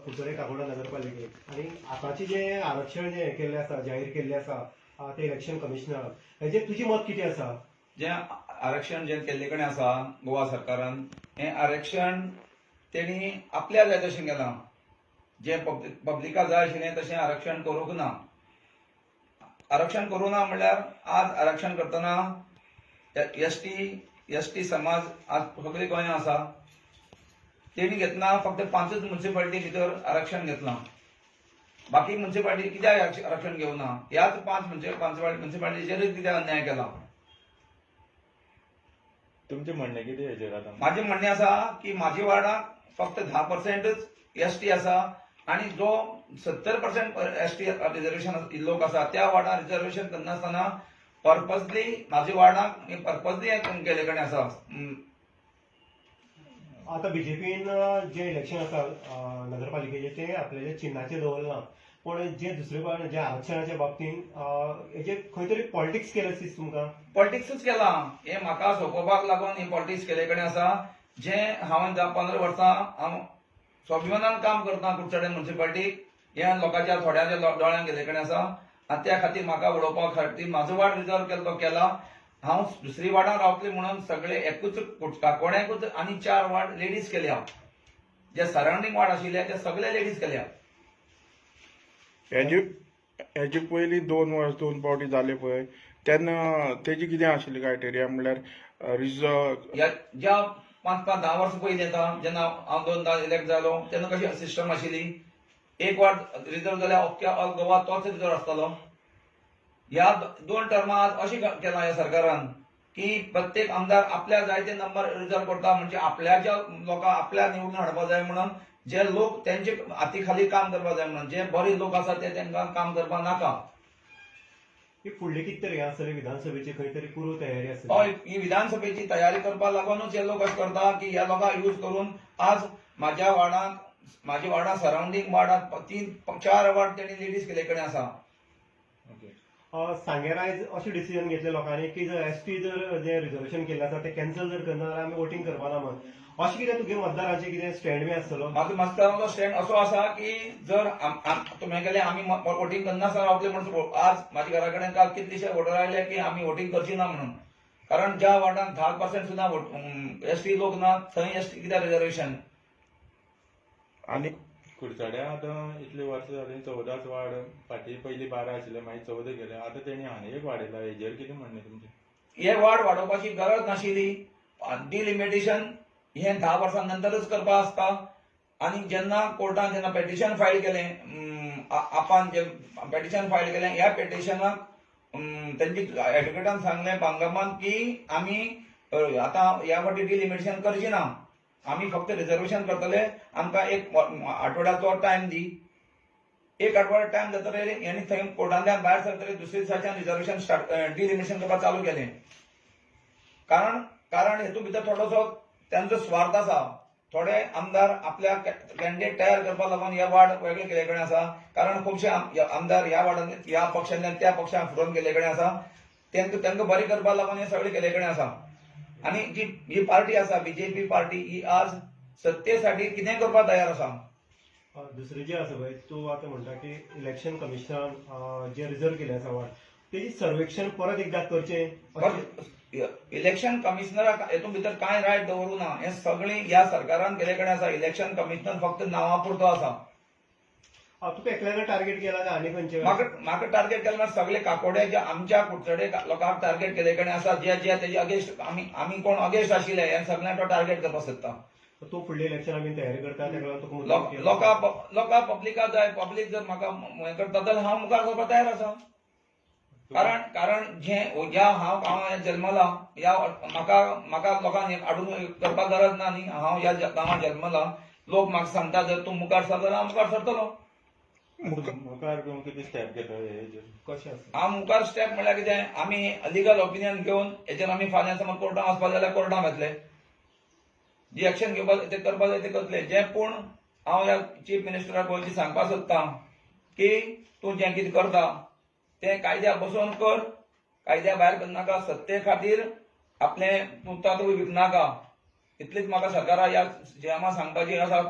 कुडचडे काकोडा नगरपालिकेत आनी आतांचे जे आरक्षण जे हें केल्लें आसा, जाहीर केल्लें आसा ते इलेक्शन कमिशनरान, हेजेर तुजें मत कितें आसा? जें आरक्षण जें केल्ले कडेन आसा गोवा सरकारान, हें आरक्षण तेणी आपल्या जाय तशें केलां. जें पब्लिका जाय आशिल्लें तशें आरक्षण करूंक ना. आरक्षण करूं ना म्हणल्यार आज आरक्षण करतना एस टी समाज आज सगळे गोंयांत आसा. तेणी घेतना फक्त पांचूच म्युन्सिपालिटी भितर आरक्षण घेतलां. बाकी म्युन्सिपालिटी कित्याक आरक्षण घेवना? ह्याच पांच म्युन्सिपालिटीचेरूच कित्याक अन्याय केला? तुमचें म्हणणें कितें हेजेर आतां? माझे म्हणणें आसा की माझ्या वार्डाक फक्त 10 पर्सेंटच एस टी आसा आणि जो 70% एस टी रिझर्वेशन लोक आसा, त्या वार्डान रिझर्वेशन करनासतना पर्पजली माझ्या वार्डाक पर्पजली केल्ले कडेन आसा. आतां बीजेपीन जें इलेक्शन आसा नगरपालिकेचें, तें आपल्याच्या चिन्हाचेर दवरलां, पूण जे दुसरे कडेन जे आरक्षणाच्या बाबतींत हेजेर खंय तरी पॉलिटिक्स केलें दिसता तुमकां? पॉलिटिक्सूच केलां. हें म्हाका सोंपोवपाक लागून हें पॉलिटिक्स केल्ले कडेन आसा. जें हांवें 10-15 वर्सां हांव स्वाभिमानान काम करता कुडचडें म्युन्सिपालिटीक, हें लोकांच्या थोड्यांच्या दोळ्यांक गेल्ले कडेन आसा आनी त्या खातीर म्हाका उडोवपा खातीर म्हाजो वार्ड रिजर्व केलो तो केला. हांव दुसरी वार्डान रावतले म्हणून सगळे एकूच काकोड्याकूच आनी चार वार्ड लेडीज केल्या. जे सरावंडींग वार्ड आशिल्ले ते सगळे लेडीज केल्या. हेजे हेजे पयलीं 2 वर्स दोन पावटी जाले पळय, तेन्ना तेजी कितें आशिल्ली क्रायटेरिया म्हणल्यार रिजर्व? ह्या ज्या पांच पांच 10 वर्सां पयलीं येता, जेन्ना हांव दोनदां इलेक्ट जालो तेन्ना कशी सिस्टम आशिल्ली? एक वार्ड रिजर्व जाल्यार अख्ख्या ऑल गोवा तोच रिजर्व आसतालो. ह्या दोन टर्मां आज अशें केलां ह्या सरकारान की प्रत्येक आमदार आपल्या जाय ते नंबर रिजर्व करता, म्हणजे आपल्याच्या लोकांक आपल्या निवडून हाडपा जाय म्हणून, जे लोक तेंचे हाती खाली काम करपा जाय म्हणून. जे बरे लोक आसा ते तांकां काम करपाक नाका. ही फुडली कितें तरी हें आसतलें, विधानसभेची खंय तरी पूर्व तयारी आसतली. हय, ही विधानसभेची तयारी करपाक लागूनच हे लोक अशें करता की ह्या लोकांक यूज करून आज माझ्या वार्डांत, माझ्या वार्डां सरावंडींग वार्डांत तीन चार वार्ड तेणी लेडीज केल्ले कडेन आसा. सांग्यार आयज अशें डिसिजन घेतलें लोकांनी की जर एसटी जर जें रिजर्वेशन केल्लें आसा तें कॅन्सल जर करना जाल्यार आमी वोटींग करपाना म्हण. अशें कितें तुगे मतदारांचें कितें स्टँड बी आसतलो? म्हाजो मतदारांचो स्टँड असो आसा की जर तुमी गेले, आमी वोटींग करनासतना रावतले म्हणून. आज म्हाज्या घरा कडेन काल कितलेशे वोटर आयले की आमी वोटींग करची ना म्हणून, कारण ज्या वार्डांत 10% सुद्दां एस टी लोक ना, थंय एस टी कित्याक रिजर्वेशन? आनी कुडचड्या आतां इतली वर्सां जालीं 14च वार्ड. फाटीं पयलीं 12 आशिल्ले, मागीर 14 केले, आतां तेणी आनी एक वाडयला. हेजेर कितें म्हणणें तुमचें? हे वार्ड वाडोवपाची गरज नाशिल्ली. डिलिमिटेशन हें 10 वर्सां नंतरच करपा आसता. आनी जेन्ना कोर्टान जेन्ना पेटिशन फायल केलें, आपान जे पेटिशन फायल केलें, ह्या पेटिशनाक तेंचे एडवोकेटान सांगलें बांगमान की आमी आतां ह्या फावटी डिलिमिटेशन करची ना, आमी फक्त रिजर्वेशन करतले, आमकां एक आठवड्याचो टायम दी. एक आठवडो टायम जातकीर हेणी थंय कोर्टांतल्यान भायर सरतकीर दुसरे दिसाच्यान रिजर्वेशन स्टार्ट, डिलिमिटेशन करपाक चालू केलें. कारण कारण हेतून भितर थोडोसो तेंचो स्वार्थ आसा. थोडे आमदार आपल्या कॅन्डिडेट तयार करपाक लागून हे वार्ड वेगळे केल्ले कडेन आसा, कारण खुबशे आमदार ह्या वार्डांनी ह्या पक्षांतल्यान त्या पक्षांत फुटून गेल्ले कडेन आसा. तांकां तांकां बरें करपाक लागून हे सगळे केल्ले कडेन आसा. आनी जी ही पार्टी आसा, बीजेपी पार्टी, ही आज सत्तेसाठी कितेंय करपाक तयार आसा. दुसरें जें आसा पळय, तूं आतां म्हणटा की इलेक्शन कमिशनान जे रिजर्व केलें आसा वार्ड, तेजी सर्वेक्षण परत एकदां करचें अशें? इलेक्शन कमिशनराक हेतून भितर कांय रायट दवरूं ना. हें सगळें ह्या सरकारान केल्ले कडेन आसा. इलेक्शन कमिशनर फक्त नांवा पुरतो आसा. तुका एकल्यान टार्गेट केला काय आनी खंयचे? म्हाका म्हाका टार्गेट केलें म्हळ्यार सगळे काकोड्याच्या, आमच्या कुडचडे लोकांक टार्गेट केल्ले कडेन आसा. जे जे तेजे अगेन्स्ट, आमी आमी कोण अगेन्स्ट आशिल्ले, हे सगळ्यांक तो टार्गेट करपाक सोदता. तूं फुडल्या इलेक्शना बीन तयारी करता, तेका लागून तुका मुद्दाम केला? लोकां लोकां पब्लिका जाय. पब्लीक जर म्हाका हें करता जाल्यार हांव मुखार सरपाक तयार आसा. कारण कारण जे ज्या हांव गांवांत जल्मला, ह्या म्हाका म्हाका लोकांक हें हाडून करपाक गरज ना न्ही. हांव ह्या गांवांत जल्मला. लोक म्हाका सांगता, जर तूं मुखार सर जाल्यार हांव मुखार सरतलो. मुखार तूं कितें स्टेप घेता हेजेर? कशें आसा? हांव मुखार स्टेप म्हणल्यार कितें, आमी लिगल ओपिनियन घेवन हेजेर आमी फाल्यां समज कोर्टान वचपा जाल्यार कोर्टान वतले. जी एक्शन घेवपाक ते करपा जाय ते करतले जे. पूण हांव ह्या चीफ मिनिस्टराक गोंयची सांगपाक सोदतां की तूं जें कितें करता तें कायद्या बसोवन कर, कायद्या भायर करनाका. सत्ते खातीर आपलें तूं तातूंत विकनाका. इतलीच म्हाका सरकारा ह्या सीएमा सांगपाची आसा.